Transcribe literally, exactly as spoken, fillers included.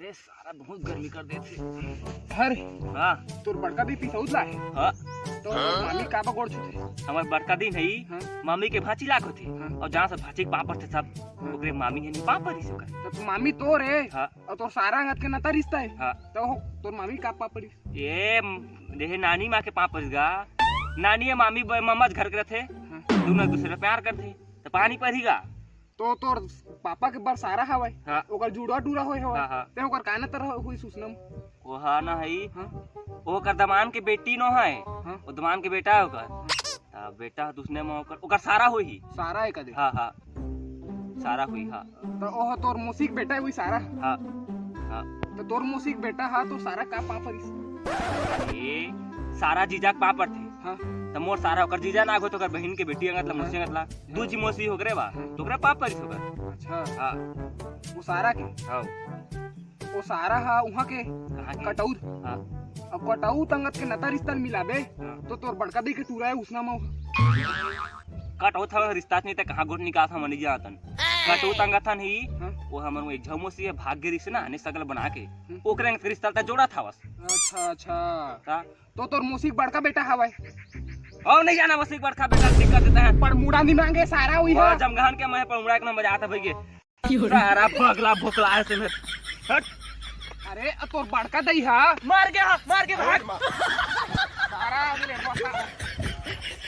ए सारा बहुत गर्मी कर देथे। अरे, हाँ। तोर बड़का दी पिसौत ला हे। हाँ। तो मामी का बा गोड़ छूथे? हमर बड़का दी नहीं, हाँ। मामी के भांची लाग होथे। हाँ। अउ जहाँ से भांची के पाँव परथे सब, हाँ। ओकरे मामी हे नहीं पाँव परिस ओकर। तो तू मामी तोर हे, हाँ। अउ तोर सारा अंगत के नता रिस्ता हे। हाँ। तो हो, तोर मामी का पाँव परिस? ये म-, देहे नानी माँ के पाँव परिस गा। नानी हे मामी ब-, मम्मा घर के रथे। हाँ। दूनों एक दूसरे ला प्यार करथे। तो पानी परिस गा। तो तोर पापा के बर सारा हवय, हाँ। ओकर जुड़वा टूरा होय हवय, हाँ, हाँ। ते ओकर का नता होइस उसने म? वो हा ना हई, हाँ। ओकर दमान के बेटी नो हय, हाँ। वो दमान के बेटा हे ओकर। हाँ। त बेटा ह उसने म ओकर, ओकर सारा होही। सारा हे कदे? हाँ, हाँ। सारा होही, हाँ। त ओह तोर मौसी के बेटा हे, वही सारा? हाँ, हाँ। त तोर मौसी के बेटा हा, तो सारा का पाँव परिस? ए, सारा जीजा के पाँव परथे। हाँ। त मोर सारा ओकर जीजा नाग हो, तो ओकर बहिन के बेटी अंगत ला, हाँ। मौसी अंगत ला। दू झी मौसी हो करे बा, हाँ। तो ओकरा पाँव परिस ओकर। अच्छा। हाँ। वो सारा के? हाँ। वो सारा हा उहाँ के? कहाँ के? कटौत। हाँ। अब कटौत अंगत के नता रिस्ता मिलाबे, हाँ। तो तोर बड़का दी के टूरा हे उसने म। कटौत हा रिस्ता नहीं त कहाँ गोठ निकालत हा, हमन नहीं जानतन। कटौत अंगत हा नहीं, हाँ। वो हमर एक झन मौसी हे, भाग गे रिहिस ना, आने सकल बना के। हम्म। ओकरे अंगत के रिस्ता ला जोड़त हवस। अच्छा, अच्छा। का? तो तोर मौसी के बड़का बेटा हवय। अउ नहीं जाना, मौसी के बड़का बेटा दिक्कत देता है। पर मुड़ा नहीं मांगे, सारा हुई वो है। जमगहन के मैं पर मुड़ा के नंबर जाता भैया। सारा पगला भोकला हे से में। हट। अरे, तोर बड़का दई हा। मार गया, मार के भाग। सारा आदमी रे, बस।